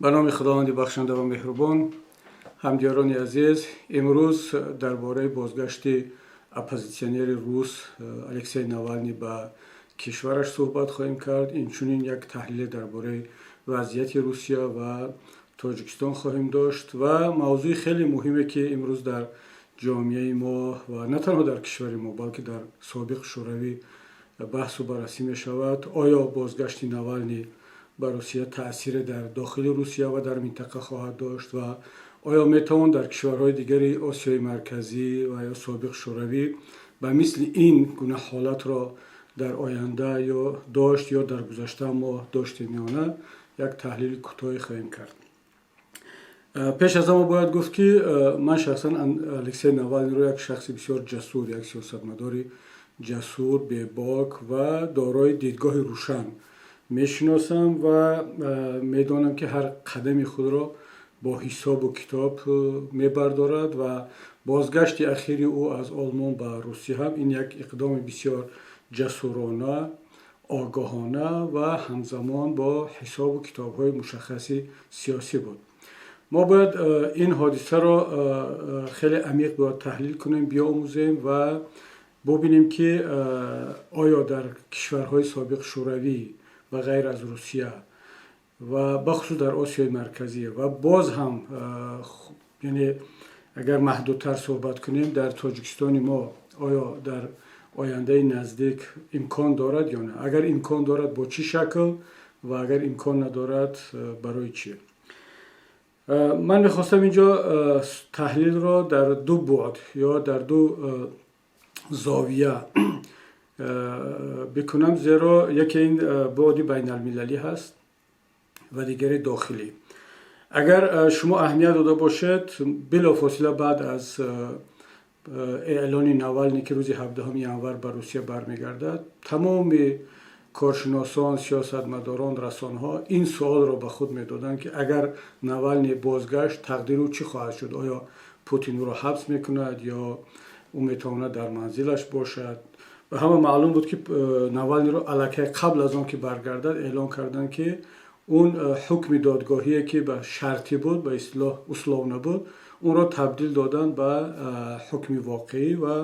Ба номи Худованди бахшанда ва меҳрубон. Ҳамдиёрони азиз, имрӯз дар бораи бозгашти оппозитсионери рус Алексей Навални ба кишвараш суҳбат хоҳем кард. Инчунин як таҳлиле дар бораи вазъияти Русия ва Тоҷикистон хоҳем дошт ва мавзӯи хеле муҳиме, ки имрӯз дар ҷомеаи мо ва на танҳо дар кишвари мо, балки дар собиқ Шӯравӣ баҳсу баррасӣ мешавад: оё бозгашти Навални ба Русия таъсире дар дохили Русия ва дар минтақа хоҳад дошт ва оё метавон дар кишварҳои дигари Осиёи Марказӣ ва ё собиқ Шӯравӣ ба мисли ин гуна ҳолатро дар оянда ё дошт ё дар гузашта мо доштем ё на, як таҳлили кӯтоҳе хоҳем кард. Пеш аз ҳама бояд гуфт, ки ман шахсан Алексей Навалниро як шахси бисёр ҷасур, як сиёсатмадори ҷасур, бебок ва дорои дидгоҳи рӯшан мешиносам ва медонам, ки ҳар қадами худро бо ҳисобу китоб мебардорад. Ва бозгашти ахири ӯ аз Олмон ба Русия ҳам ин як иқдоми бисёр ҷасурона, огоҳона ва ҳамзамон бо ҳисобу китобҳои мушаххаси сиёсӣ буд. Мо бояд ин ҳодисаро хеле амиқ бояд таҳлил кунем, биомӯзем ва бубинем, ки оё дар кишварҳои собиқ Шӯравӣ ва ғайр аз Русия ва бахусус дар Осиёи Марказӣ ва боз ҳам, яъне агар маҳдудтар суҳбат кунем, дар Тоҷикистони мо оё дар ояндаи наздик имкон дорад ё не, агар имкон дорад, бо чӣ шакл ва агар имкон надорад, барои чӣ. Ман мехостам инҷо таҳлилро дар ду буъд ё дар ду зовия бикунам, зеро яке ин буъди байналмилалӣ ҳаст ва дигари дохилӣ. Агар шумо аҳамият дода бошед, билофосила баъд аз эълони Навални, ки рӯзи 17 январ ба Русия бармегардад, тамоми коршиносон, сиёсатмадорон, расонҳо ин суолро ба худ медоданд, ки агар Навални бозгашт, тақдири ӯ чӣ хоҳад шуд? Оё Путин ӯро ҳабс мекунад ё ӯ метавонад дар манзилаш бошад? Ба ҳама маълум буд, ки Навалниро аллакай қабл аз он ки баргардад, эълон карданд, ки он ҳукми додгоҳие, ки ба шартӣ буд, ба истилоҳ условно буд, онро табдил доданд ба ҳукми воқеӣ ва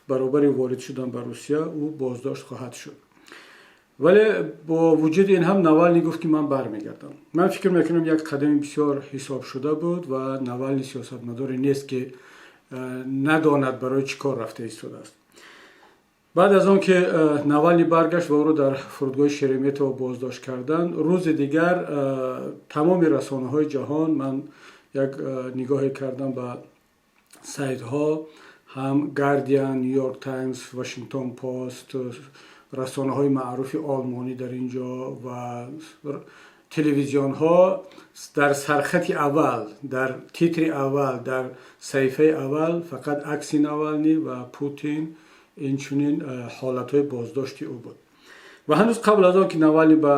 баробари ворид шудан ба Русия ӯ боздошт хоҳад шуд. Вале бо вуҷуди ин ҳам Навални гуфт, ки ман бармегардам. Ман фикр мекунам, як қадами бисёр ҳисобшуда буд ва Навални сиёсатмадоре нест, ки надонад барои чӣ кор рафта истодааст. Баъд аз он ки Навални баргашт ва ӯро дар фурудгоҳи Шереметьево боздошт карданд, рӯзи дигар тамоми расонаҳои ҷаҳон, ман як нигоҳе кардам ба сайтҳо, ҳам Гардиан, Нью Йорк Таймс, Вашингтон Пост, расонаҳои маъруфи олмонӣ дар ин ҷо ва телевизионҳо, дар сархати аввал, дар титри аввал, дар саҳифаи аввал фақат акси Навални ва Путин, инчунин ҳолатҳои боздошти ӯ буд. Ва ҳанӯз қабл аз он ки Навални ба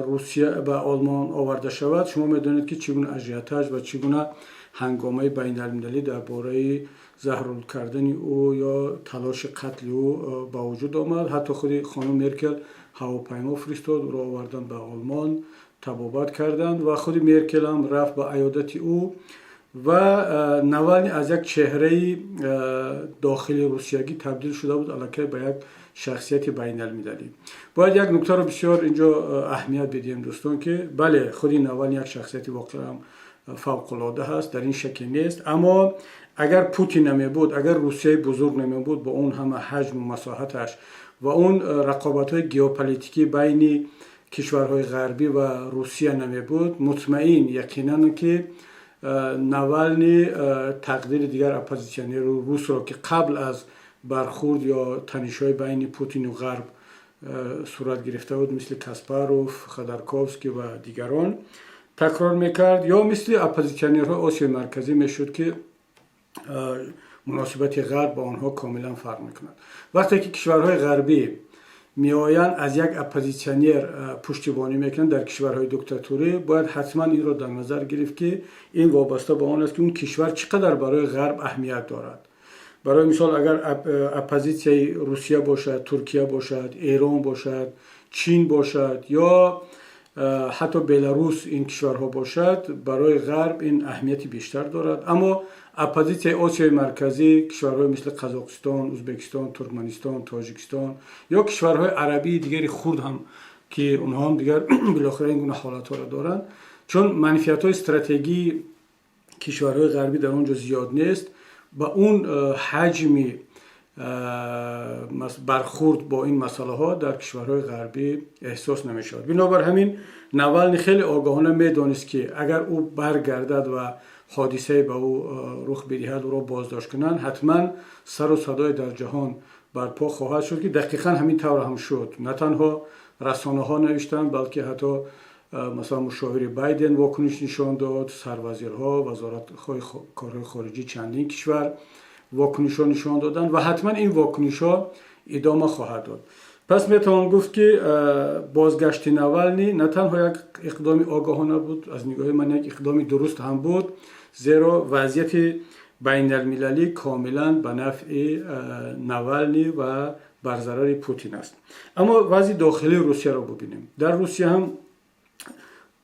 Русия, ба Олмон оварда шавад, шумо медонед, ки чӣ гуна ажиотаж ва чӣ гуна ҳангомаи байналмилалӣ дар бораи заҳролуд кардани ӯ ё талоши қатли ӯ ба вуҷуд омад. Ҳатто худи хонум Меркел ҳавопаймо фиристод, ӯро оварданд ба Олмон, табобат карданд ва худи Меркел ҳам рафт ба аёдати ӯ. Ва Навални аз як чеҳраи дохили русиягӣ табдил шуда буд аллакай ба як шахсияти байналмилалӣ. Бояд як нуктаро бисёр инҷо аҳамият бидиҳем, дӯстон, ки бале, худи Навални як шахсияти воқеан фавқулода ҳаст, дар ин шаке нест. Аммо агар Путин намебуд, агар Русияи бузург намебуд бо он ҳама ҳаҷму масоҳаташ ва он рақобатҳои геополитикӣ байни кишварҳои ғарбӣ ва Русия намебуд, мутмаин, яқинан, ки Навални тақдири дигар оппозитсионеру русро, ки қабл аз бархурд ё танишҳои байни Путину Ғарб сурат гирифта буд, мисли Каспаров, Ходорковский ва дигарон, такрор мекард ё мисли оппозитсионерҳои Осиёи Марказӣ мешуд, ки муносибати Ғарб бо онҳо комилан фарқ мекунад. Вақте ки кишварҳои ғарбӣ меоянд, аз як оппозитсионер пуштибонӣ мекунанд дар кишварҳои диктатурӣ, бояд ҳатман инро дар назар гирифт, ки ин вобаста ба он аст, ки он кишвар чӣ қадар барои Ғарб аҳамият дорад. Барои мисол, агар оппозитсияи Русия бошад, Туркия бошад, Эрон бошад, Чин бошад ё ҳатто Беларус, ин кишварҳо бошад, барои Ғарб ин аҳамияти бештар дорад. Аммо оппозитсияи Осиёи Марказӣ, кишварҳои мисли Қазоқистон, Узбекистон, Туркманистон, Тоҷикистон ё кишварҳои арабии дигари хурд ҳам, ки онҳо ҳам дигар билохира ин гуна ҳолатҳоро доранд, чун манфиатҳои стратегии кишварҳои ғарбӣ дар он ҷо зиёд нест, ба он ҳаҷми бархурд бо ин масъалаҳо дар кишварҳои ғарбӣ эҳсос намешавад. Бинобар ҳамин Навални хеле огоҳона медонист, ки агар ӯ баргардад ва ҳодисае ба ӯ рух бидиҳад, ӯро боздошт кунанд, ҳатман сару садое дар ҷаҳон барпо хоҳад шуд, ки дақиқан ҳамин тавр ҳам шуд. На танҳо расонаҳо навиштанд, балки ҳатто, масалан, мушовири Байден вокуниш нишон дод, сарвазирҳо, вазоратҳои корҳои хориҷии чандин кишвар вокунишҳо нишон доданд ва ҳатман ин вокунишҳо идома хоҳад дод. Пас метавон гуфт, ки бозгашти Навални на танҳо як иқдоми огоҳона буд, аз нигоҳи ман як иқдоми дуруст ҳам буд, зеро вазъияти байналмилалӣ комилан ба нафъи Навални ва бар зарари Путин аст. Аммо вазъи дохилии Русияро бубинем. Дар Русия ҳам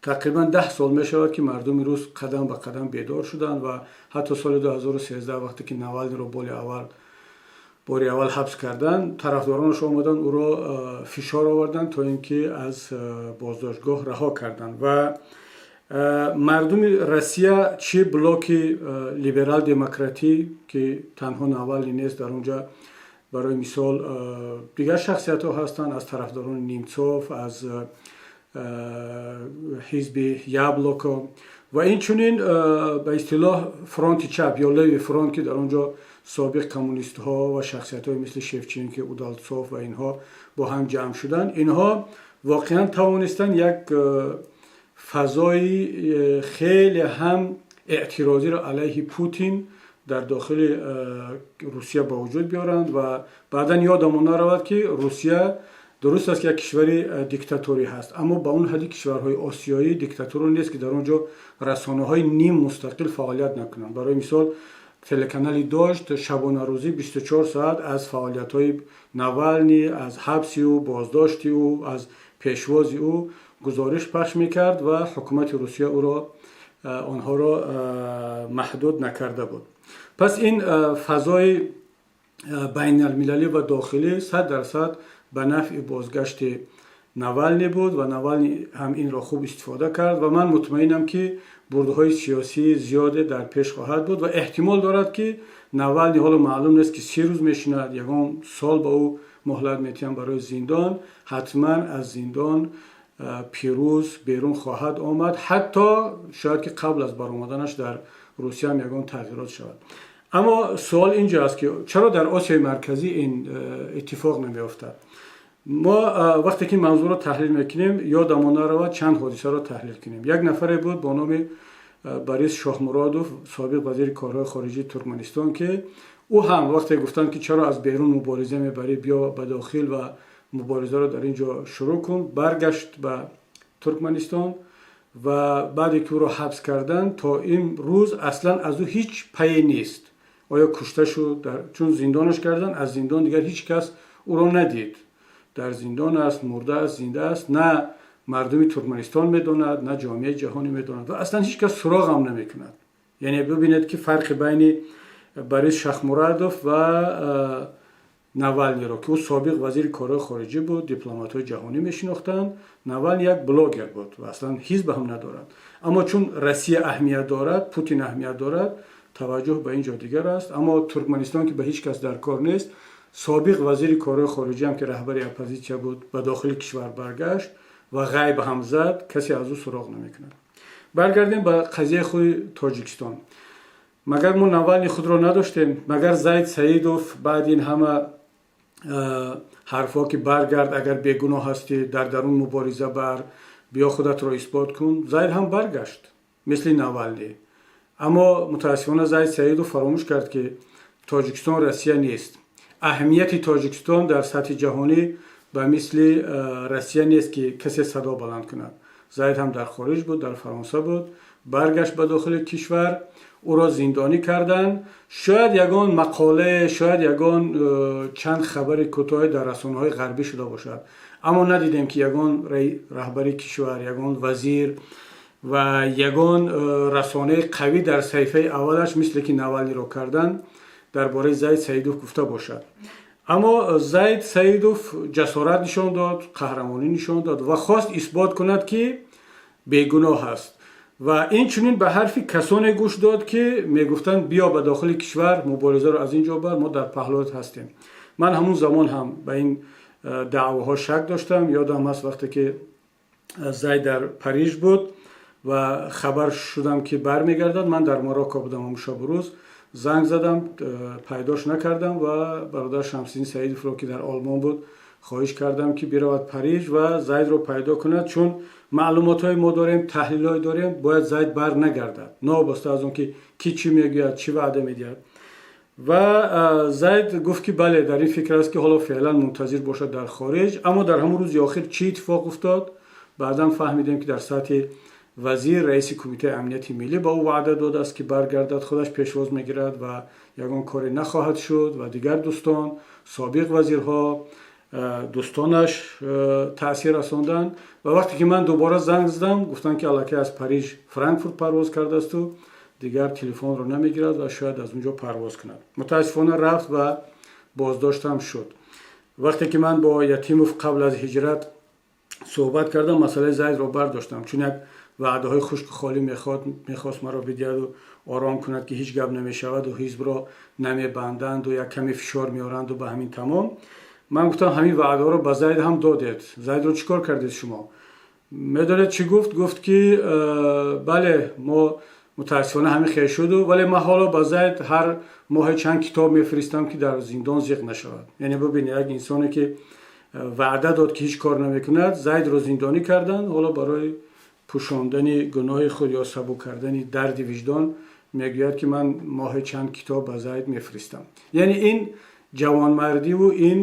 тақрибан 10 сол мешавад, ки мардуми рус қадам ба қадам бедор шуданд ва ҳатто соли 2013, вақте ки Навалниро бори аввал ҳабс карданд, тарафдоронаш омаданд, ӯро фишор оварданд, то ин ки аз боздоштгоҳ раҳо карданд. Ва мардуми Россия, чӣ блоки либерал демократӣ, ки танҳо Навални нест дар онҷа, барои мисол, дигар шахсиятҳо ҳастанд аз тарафдорони Немцов, аз ҳизби Яблоко ва инчунин, ба истилоҳ, фронти чап ё левый фронт, ки дар он ҷо собиқ коммунистҳо ва шахсиятҳои мисли Шевченко, Удалцов ва инҳо бо ҳам ҷамъ шуданд, инҳо воқеан тавонистанд як фазои хеле ҳам эътирозиро алайҳи Путин дар дохили Русия ба вуҷуд биёранд. Ва баъдан ёдамон наравад, ки Русия, дуруст аст, ки як кишвари диктаторӣ ҳаст, аммо ба он ҳадди кишварҳои осиёӣ диктатура нест, ки дар он ҷо расонаҳои ним мустақил фаъолият накунанд. Барои мисол, телеканали Дождь шабонарӯзӣ 24 соат аз фаъолиятҳои Навални, аз ҳабси ӯ, боздошти ӯ, аз пешвози ӯ гузориш пахш мекард ва ҳукумати Русия ӯро, онҳоро маҳдуд накарда буд. Пас ин фазои байналмилалӣ ва дохилӣ 100% ба нафъи бозгашти Навални буд ва Навални ҳам инро хуб истифода кард. Ва ман мутмаинам, ки бурдҳои сиёсии зиёде дар пеш хоҳад буд ва эҳтимол дорад, ки Навални, ҳоло маълум нест, ки 30 рӯз мешинад, ягон сол ба ӯ муҳлат метиҳанд барои зиндон, ҳатман аз зиндон пирӯз берун хоҳад омад. Ҳатто шояд, ки қабл аз баромаданаш дар Русия ҳам ягон тағйирот шавад. Аммо суол инҷо аст, ки чаро дар Осиёи Марказӣ ин иттифоқ намеёфтад? Мо вақте ки мавзӯъро таҳлил мекунем, ёдамон наравад чанд ҳодисаро таҳлил кунем. Як нафаре буд бо номи Борис Шоҳмуродов, собиқ вазири корҳои хориҷии Туркманистон, ки ӯ ҳам вақте гуфтанд, ки чаро аз берун мубориза мебарӣ, биё ба дохил ва муборизаро дар ин ҷо шурӯъ кун, баргашт ба Туркманистон ва баъде ки ӯро ҳабс карданд, то ин рӯз аслан аз ӯ ҳеҷ пае нест. Оё кушта шуд? Чун зиндонаш карданд, аз зиндон дигар ҳеҷ кас ӯро надид. Дар зиндон аст, мурда аст, зинда аст, на мардуми Туркманистон медонад, на ҷомеаи ҷаҳонӣ медонад ва аслан ҳеҷ кас суроғам намекунад. Яъне бибинед, ки фарқи байни Борис Шахмурадов ва Навалниро, ки ӯ собиқ вазири корҳои хориҷӣ буд, дипломатҳои ҷаҳонӣ мешинохтанд, Навални як блогер буд ва аслан ҳизб ҳам надорад. Аммо чун Россия аҳамият дорад, Путин аҳамият дорад, таваҷҷӯҳ ба ин ҷо дигар аст. Аммо Туркманистон, ки ба ҳеҷ кас дар кор нест, собиқ вазири корҳои хориҷӣ ҳам, ки раҳбари оппозитсия буд, ба дохили кишвар баргашт ва ғайб ҳам зад, касе аз ӯ суроғ намекунад. Баргардем ба қазияи худи Тоҷикистон. Магар мо Навални худро надоштем? Магар Зайд Саидов баъди ин ҳама ҳарфҳо, ки баргард, агар бегуноҳ ҳастӣ, дар дарун мубориза бар, биё худатро исбот кун, Зайд ҳам баргашт мисли Навални. Аммо мутаассифона Зайд Саидов фаромӯш кард, ки Тоҷикистон Россия нест, аҳамияти Тоҷикистон дар сатҳи ҷаҳонӣ ба мисли Россия нест, ки касе садо баланд кунад. Зайд ҳам дар хориҷ буд, дар Фаронса буд, баргашт ба дохили кишвар, ӯро зиндонӣ карданд. Шояд ягон мақолае, шояд ягон чанд хабари кӯтоҳе дар расонаҳои ғарбӣ шуда бошад. Аммо надидем, ки ягон раҳбари кишвар, ягон вазир ва ягон расонаи қавӣ дар саҳифаи аввалаш, мисле ки Навалниро кардан, дар бораи Зайд Саидов гуфта бошад. Аммо Зайд Саидов ҷасорат нишон дод, қаҳрамонӣ нишон дод ва хост исбот кунад, ки бегуноҳ аст, ва инчунин ба ҳарфи касоне гӯш дод, ки мегуфтанд: «Биё ба дохили кишвар, муборизаро аз ин ҷо бар, мо дар паҳлӯят ҳастем». Ман ҳамун замон ҳам ба ин даъвоҳо шак доштам. Ёдам ҳаст, вақте ки Зайд дар Париж буд ва хабар шудам, ки бармегардад, ман дар Марокко будам. Ҳамун шабу рӯз занг задам, пайдош накардам ва бародар Шамсиддин Саидовро, ки дар Олмон буд, хоҳиш кардам, ки биравад Париж ва Зайдро пайдо кунад, чун маълумотҳои мо дорем, таҳлилҳое дорем, бояд Зайд бар нагардад, новобаста аз он ки ки чӣ мегӯяд, чӣ ваъда медиҳад. Ва Зайд гуфт, ки бале, дар ин фикр аст, ки ҳоло феълан мунтазир бошад дар хориҷ. Аммо дар ҳамон рӯзи охир чӣ иттифоқ уфтод? Баъдан фаҳмидем, ки дар сатҳи вазир, раиси Кумитаи амнияти миллӣ ба ӯ ваъда додааст, ки баргардад, худаш пешвоз мегирад ва ягон коре нахоҳад шуд, ва дигар дӯстон, собиқ вазирҳо, дӯстонаш таъсир расонданд. Ва вақте ки ман дубора занг задам, гуфтанд, ки аллакай аз Париж Франкфурт парвоз кардаасту дигар телефонро намегирад ва шояд аз он ҷо парвоз кунад. Мутаассифона, рафт ва боздоштам шуд. Вақте ки ман бо Ятимов қабл аз ҳиҷрат суҳбат кардам, масъалаи Зайдро бардоштам, чун як ваъдаҳои хушку холӣ мехост маро бидиҳаду ором кунад, ки ҳеҷ гап намешаваду ҳизбро намебанданду як каме фишор меоранду ба ҳамин тамом. Ман гуфтам: «Ҳамин ваъдаҳоро ба Зайд ҳам додед, Зайдро чӣ кор кардед шумо?» Медонед, чӣ гуфт? Гуфт, ки бале, мо мутаассифона ҳамин хел шуду, вале ман ҳоло ба Зайд ҳар моҳе чанд китоб мефиристам, ки дар зиндон зиқ нашавад. Яъне бубинед, як инсоне ки ваъда дод, ки ҳеҷ кор намекунад, Зайдро зиндонӣ карданд, ҳоло барои пӯшондани гуноҳи худ ё сабук кардани дарди виҷдон мегӯяд, ки ман моҳе чанд китоб ба Зайд мефиристам. Яъне ин ҷавонмардиву ин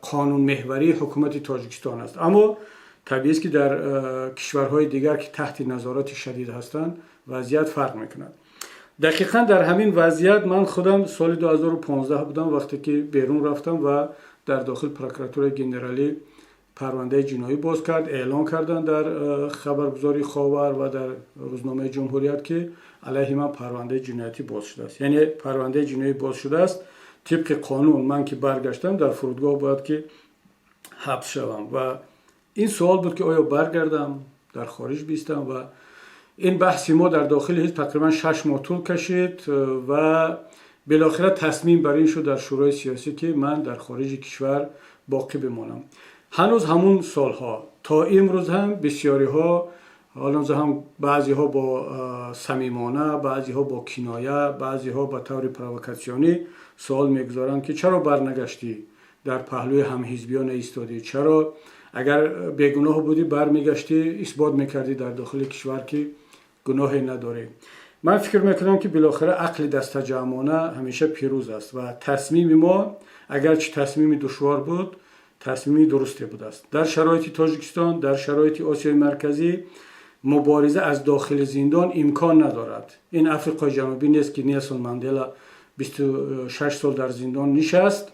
қонунмеҳварии ҳукумати Тоҷикистон аст. Аммо табиист, ки дар кишварҳои дигар, ки таҳти назорати шадид ҳастанд, вазъият фарқ мекунад. Дақиқан дар ҳамин вазъият ман худам соли 2015 будам, вақте ки берун рафтам ва дар дохил Прокуратураи генералӣ парвандаи ҷиноӣ боз кард. Эълон карданд дар хабаргузории Ховар ва дар рӯзномаи Ҷумҳурият, ки алайҳи ман парвандаи ҷиноятӣ боз шудааст. Яъне парвандаи ҷиноӣ боз шудааст. Тибқи қонун, ман ки баргаштам, дар фурудгоҳ бояд ки ҳабс шавам. Ва ин суол буд, ки оё баргардам, дар хориҷ бистам? Ва ин баҳси мо дар дохили ҳизб тақрибан 6 моҳ тӯл кашид ва билохира тасмим бар ин шуд дар Шӯрои сиёсӣ, ки ман дар хориҷи кишвар боқӣ бимонам. Ҳанӯз ҳамун солҳо то имрӯз ҳам бисёриҳо, ҳанӯз ҳам баъзеҳо бо самимона, баъзеҳо бо киноя, баъзеҳо ба таври провокатсионӣ суол мегузоранд, ки чаро барнагаштӣ, дар паҳлӯи ҳамҳизбиё наистодӣ, чаро агар бегуноҳ будӣ, бармегаштӣ, исбот мекардӣ дар дохили кишвар, ки гуноҳе надорӣ. Ман фикр мекунам, ки билохира ақли дастаҷамъона ҳамеша пирӯз аст ва тасмими мо, агарчи тасмими душвор буд, тасмими дурусте будааст. Дар шароити Тоҷикистон, дар шароити Осиёи Марказӣ мубориза аз дохили зиндон имкон надорад. Ин Африқои Ҷанубӣ нест, ки Нелсон Мандела 26 сол дар зиндон нишаст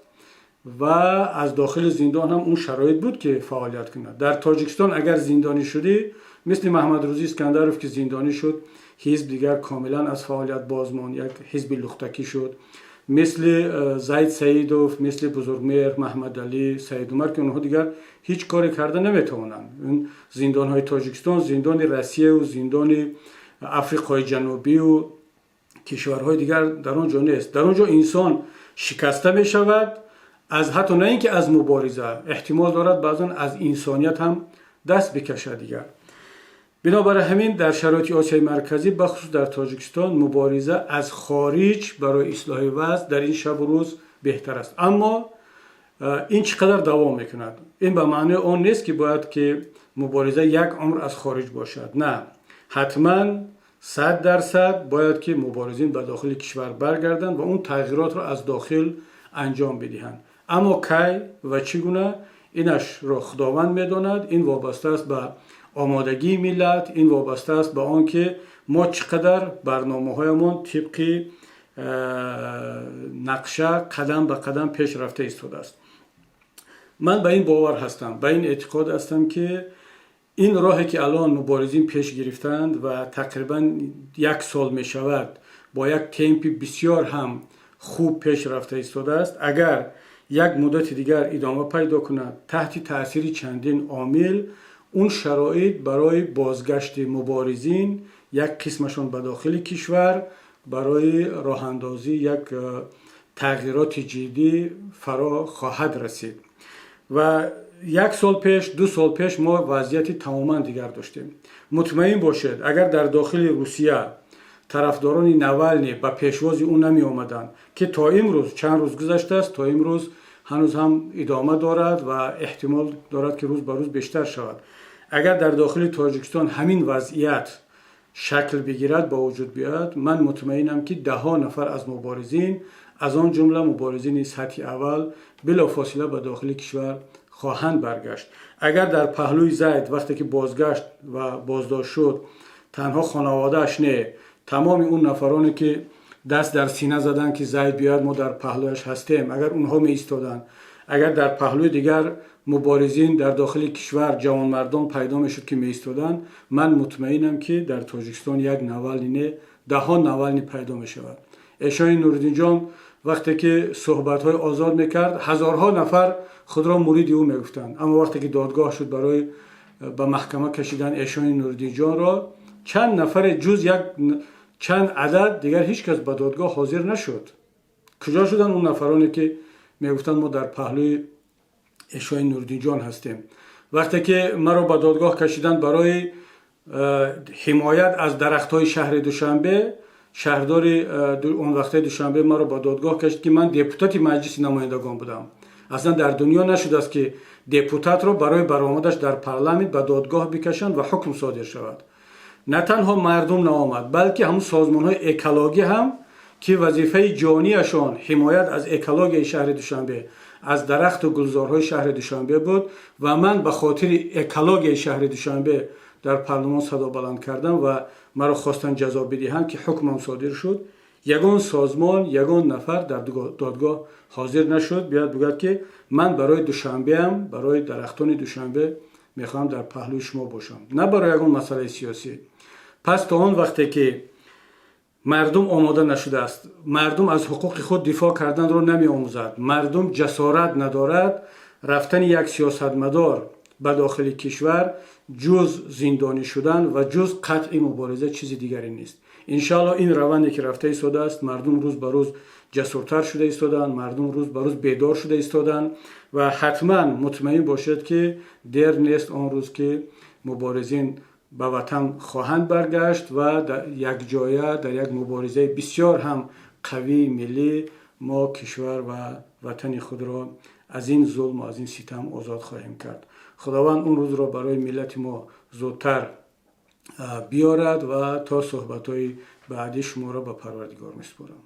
ва аз дохили зиндон ҳам он шароит буд, ки фаъолият кунад. Дар Тоҷикистон агар зиндонӣ шудӣ, мисли Маҳмадрӯзӣ Искандаров, ки зиндонӣ шуд, ҳизб дигар комилан аз фаъолият боз монд, як ҳизби лухтакӣ шуд, мисли Зайд Саидов, мисли Бузургмеҳр, Маҳмадалӣ, Саидумар, ки онҳо дигар ҳеҷ коре карда наметавонанд. Зиндонҳои Тоҷикистон зиндони Россияву зиндони Африқои Ҷанубию кишварҳои дигар дар он ҷо нест. Дар он ҷо инсон шикаста мешавад, аз ҳатто на ин ки аз мубориза, эҳтимол дорад, баъзан аз инсоният ҳам даст бикашад дигар. Бинобар ҳамин, дар шароити Осиёи Марказӣ, бахусус дар Тоҷикистон, мубориза аз хориҷ барои ислоҳи вазъ дар ин шабу рӯз беҳтар аст. Аммо ин чӣ қадар давом мекунад? Ин ба маънои он нест, ки бояд ки мубориза як умр аз хориҷ бошад. На, ҳатман 100% бояд ки муборизин ба дохили кишвар баргарданд ва он тағйиротро аз дохил анҷом бидиҳанд. Аммо кай ва чӣ гуна, инашро Худованд медонад. Ин вобаста аст ба омодагии миллат, ин вобаста аст ба он ки мо чӣ қадар барномаҳоямон тибқи нақша қадам ба қадам пеш рафта истодааст. Ман ба ин бовар ҳастам, ба ин эътиқод ҳастам, ки ин роҳе ки алон муборизин пеш гирифтанд ва тақрибан як сол мешавад, бо як темпи бисёр ҳам хуб пеш рафта истодааст, агар як муддати дигар идома пайдо кунад, таҳти таъсири чандин омил он шароит барои бозгашти муборизин, як қисмашон ба дохили кишвар, барои роҳандозӣ як тағйироти ҷиддӣ фаро хоҳад расид. Ва як сол пеш, 2 сол пеш мо вазъияти тамоман дигар доштем. Мутмаин бошед, агар дар дохили Русия тарафдорони Навални ба пешвози ӯ намеомаданд, ки то имрӯз, чанд рӯз гузаштааст, то имрӯз ҳанӯз ҳам идома дорад ва эҳтимол дорад, ки рӯз ба рӯз бештар шавад, агар дар дохили Тоҷикистон ҳамин вазъият шакл бигирад, ба вуҷуд биёяд, ман мутмаинам, ки даҳҳо нафар аз муборизин, аз он ҷумла муборизини сатҳи аввал, билофосила ба дохили кишвар хоҳанд баргашт. Агар дар паҳлӯи Зайд, вақте ки бозгашт ва боздошт шуд, танҳо хонаводааш не, тамоми он нафароне ки даст дар сина заданд, ки Зайд биёяд, мо дар паҳлӯяш ҳастем, агар онҳо меистоданд, агар дар паҳлӯи дигар муборизин дар дохили кишвар ҷавонмардон пайдо мешуд, ки меистоданд, ман мутмаинам, ки дар Тоҷикистон як Навални не, даҳҳо Навални пайдо мешавад. Эшони Нуриддинҷон вақте ки суҳбатҳои озод мекард, ҳазорҳо нафар худро муриди ӯ мегуфтанд, аммо вақте ки додгоҳ шуд барои ба маҳкама кашидан Эшони Нуриддинҷонро, чанд нафаре ҷуз як чанд адад дигар ҳеҷ кас ба додгоҳ ҳозир нашуд. Куҷо шуданд он нафароне, ки мегуфтанд, мо дар паҳлӯи Эшони Нуриддинҷон ҳастем? Вақте ки маро ба додгоҳ кашиданд барои ҳимоят аз дарахтҳои шаҳри Душанбе, шаҳрдори он вақтаи Душанбе маро ба додгоҳ кашид, ки ман депутати Маҷлиси намояндагон будам. Аслан дар дунё нашудааст, ки депутатро барои баромадаш дар парламент ба додгоҳ бикашанд ва ҳукм содир шавад. На танҳо мардум наомад, балки ҳамун созмонҳои экологӣ ҳам, ки вазифаи ҷонияшон ҳимоят аз экологияи шаҳри Душанбе, аз дарахту гулзорҳои шаҳри Душанбе буд, ва ман ба хотири экологияи шаҳри Душанбе дар парлумон садо баланд кардам ва маро хостанд ҷазо бидиҳанд, ки ҳукмам содир шуд, ягон созмон, ягон нафар дар додгоҳ ҳозир нашуд, биёяд бигӯяд, ки ман барои Душанбеам, барои дарахтони Душанбе мехоҳам дар паҳлӯи шумо бошам, на барои ягон масъалаи сиёсӣ. Пас то он вақте ки мардум омода нашудааст, мардум аз ҳуқуқи худ дифоъ карданро намеомӯзад, мардум ҷасорат надорад, рафтани як сиёсатмадор ба дохили кишвар ҷуз зиндонӣ шудан ва ҷуз қатъи мубориза чизи дигаре нест. Иншоалло, ин раванде ки рафта истодааст, мардум рӯз ба рӯз ҷасуртар шуда истодаанд, мардум рӯз ба рӯз бедор шуда истодаанд ва ҳатман мутмаин бошед, ки дер нест он рӯз, ки муборизин ба ватан хоҳанд баргашт ва якҷоя дар як муборизаи бисёр ҳам қавии миллӣ мо кишвар ва ватани худро аз ин зулму аз ин ситам озод хоҳем кард. Худованд он рӯзро барои миллати мо зудтар биёрад ва то суҳбатҳои баъдӣ шуморо ба Парвардигор месупорам.